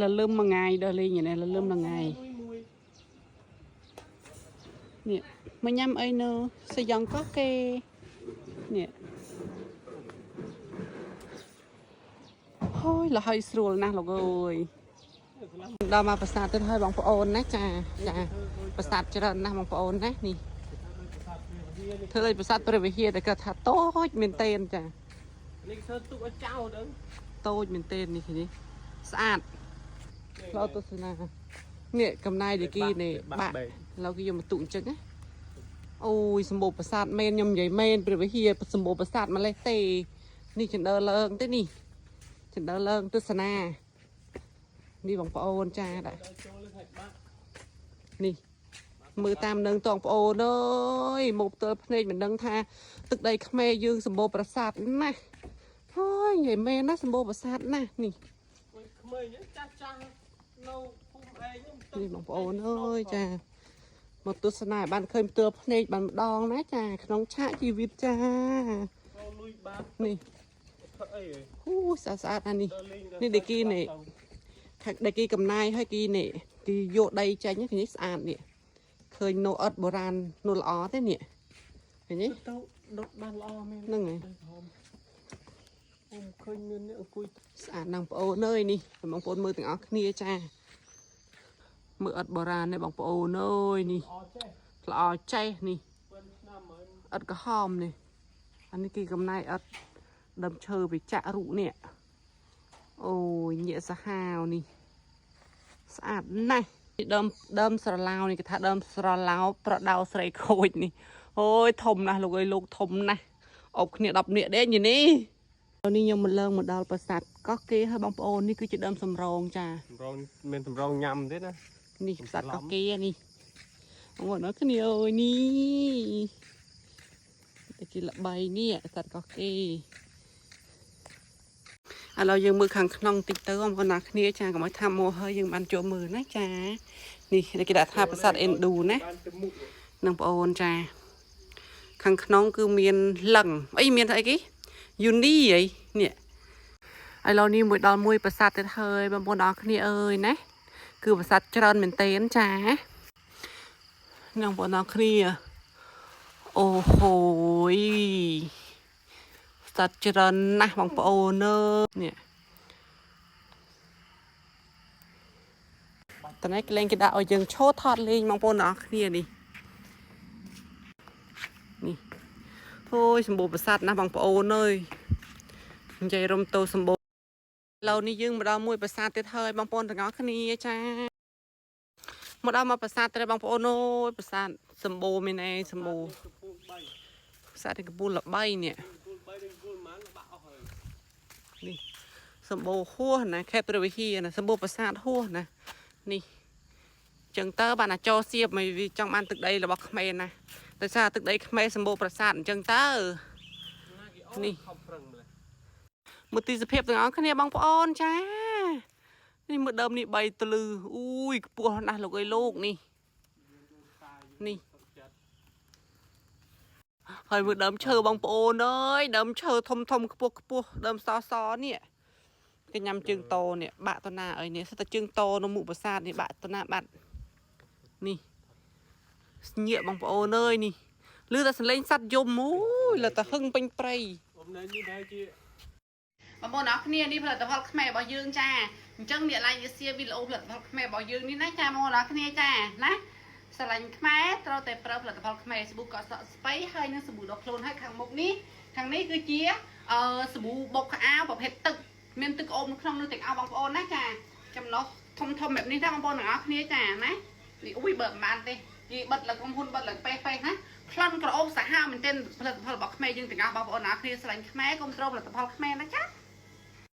លលឹមមួយថ្ងៃដល់លេងនេះលលឹមមួយថ្ងៃ មួយ នេះមកញ៉ាំអីនៅសយ៉ងកោះគេនេះហូយលហើយស្រួលណាស់លោកអើយដល់មកប្រាសាទទៀតហើយបងប្អូនណាចាចាប្រាសាទច្រើនណាស់បងប្អូនណានេះធ្វើឲ្យប្រាសាទព្រះវិហារតែគាត់ថាតូចមែនទែនចា នេះធ្វើទុកឲ្យចោលដឹង តូចមែនទែននេះនេះស្អាតផ្លូវទស្សនានេះកំណាយដេគីនេះបាក់ ឡូវគេយកមកទុកអញ្ចឹងណាអូយសម្បូរប្រាសាទមែនខ្ញុំនិយាយមែនព្រះវិហារសម្បូរប្រាសាទម្លេះទេនេះចណ្ដើលើងទេនេះចណ្ដើលើងទស្សនានេះបងប្អូនចាដាក់ ចូលលើហើយបាក់ នេះមើលតាមនឹងតងប្អូនអើយមកផ្ទល់ភ្នែកមិនដឹងថា ទឹកដីខ្មែរយើងសម្បូរប្រាសាទណាស់ហើយនិយាយមែនណាសម្បូរប្រាសាទណាស់នេះ ក្មេងចាស់ចាស់នៅភូមិឯង នេះបងប្អូនអើយចាមកទស្សនាឲ្យបានឃើញផ្ទល់ភ្នែកបានម្ដងណាចាក្នុងឆាកជីវិតចា ចូលលុយបាត នេះ ផឹកអី ហ៊ូស្អាតស្អាតណាស់នេះ ដល់លេង នេះដេគីនេះខាងដេគីកំណាយហើយគីនេះគីយកដីចេញហ្នឹងឃើញទេស្អាតនេះឃើញនៅអត់បុរាណនៅល្អទេនេះឃើញទេ ទៅដុតបានល្អមែន ហ្នឹងហើយ អូមឃើញមានអ្នកអង្គុយ ស្អាតណាស់បងប្អូនអើយនេះបងប្អូនមើលទាំងអស់គ្នាចាមើលអត់បុរាណនេះបងប្អូនអើយនេះ អត់ចេះ ល្អចេះនេះ ប៉ុនឆ្នាំហើយ អត់ក្រហមនេះអានេះគេកំណាយអត់ដើមឈើវាចាក់រូបនេះអូយញាក់សាហាវនេះស្អាតណាស់នេះដើមដើមស្រឡៅនេះគេថាដើមស្រឡៅប្រដៅស្រីខូចនេះអូយធំណាស់លោកអើយលោកធំណាស់អបគ្នា10នាក់ទេញីនេះនេះខ្ញុំមកឡើងមកដល់ប្រាសាទកោះគេហើយបងប្អូននេះគឺជាដើមសំរងចា សម្រងមានសម្រងញ៉ាំទេណា នេះប្រាសាទកោះគេនេះបងប្អូនអរគ្នាអើយនេះតែគេល្បីនេះប្រាសាទកោះគេឥឡូវយើងមើលខាងក្នុងតិចទៅបងប្អូនអរគ្នាចាកុំឲ្យថាមកហើយយើងបានចូលមើលណាចានេះគេដាក់ថាប្រាសាទអេនឌូណា បានទៅមុខ នឹងបងអូនចាខាងក្នុងគឺមានលឹងអីមានអីគេយូនីអីនេះឥឡូវនេះមួយដល់មួយប្រាសាទទៀតហើយបងប្អូនអរគ្នាអើយណាគឺប្រាសាទច្រើនមែនទែនចានឹងបងប្អូនអរគ្នាអូហូយប្រាសាទច្រើនណាស់បងប្អូនអើយនេះតនេះគេលេងគេដាក់ឲ្យយើងឈរថតលេងបងប្អូនអរគ្នានេះ នេះអូយសម្បូរប្រាសាទណាស់បងប្អូនអើយនិយាយរំទោសម្បូរឥឡូវនេះយើងមកដល់មួយប្រាសាទទៀតហើយបងប្អូនទាំងអស់គ្នាចាមកដល់មកប្រាសាទទៀតបងប្អូនអើយប្រាសាទសម្បូរមានអីសម្បូរ កំពូល3 ប្រាសាទនេះកំពូលល្បីនេះ កំពូល3និងកំពូលប៉ុន្មានបាក់អស់ហើយ នេះសម្បូរហួសណាខេត្តព្រះវិហារណាសម្បូរប្រាសាទហួសណានេះចឹងតើបានអាចោសៀបមិនវាចង់បានទឹកដីរបស់ខ្មែរណាដោយសារទឹកដីខ្មែរសម្បូរប្រាសាទអញ្ចឹងតើ ណាគេអូ នេះ ខំប្រឹងម្លេះ មើលទីសភាពទាំងអស់គ្នាបងប្អូនចានេះមើលដើមនេះ3ទលឺអូយខ្ពស់ណាស់លោកអើយលោកនេះនេះហើយមើលដើមឈើបងប្អូនអើយដើមឈើធំធំខ្ពស់ខ្ពស់ដើមសសនេះគេញ៉ាំជើងតោនេះបាក់តណាអើយនេះសិតតែជើងតោនៅមុខប្រាសាទនេះបាក់តណាបាត់នេះស្ញាក់បងប្អូនអើយនេះឮតែសលេងសัตว์យំអូយលើតែហឹងពេញព្រៃ អ៊ំណែនេះដែរជា បងប្អូនអរគ្នានេះផលិតផលខ្មែររបស់យើងចាអញ្ចឹងអ្នកឡាយសៀវីដេអូផលិតផលខ្មែររបស់យើងនេះណាចាបងប្អូនអរគ្នាចាណាស្រឡាញ់ខ្មែរត្រូវតែប្រើផលិតផលខ្មែរសាប៊ូកក់សក់ស្បៃហើយនិងសាប៊ូដុសខ្លួនហើយខាងមុខនេះខាងនេះគឺជាអឺសាប៊ូបុកក្អាវប្រភេទទឹកមានទឹកអូមនៅក្នុងនោះទាំងអស់បងប្អូនណាចាចំណុះធំធំបែបនេះណាបងប្អូនទាំងអស់គ្នាចាណានេះអ៊ុយបើមិនបានទេគេបិទលើក្រុមហ៊ុនបិទលើពេសពេសណាក្លិនក្រអូបសាហាវមែនទែនផលិតផលរបស់ខ្មែរយើងទាំងអស់បងប្អូនទាំងអស់គ្នាស្រឡាញ់ខ្មែរកុំត្រូវផលិតផលខ្មែរណាចា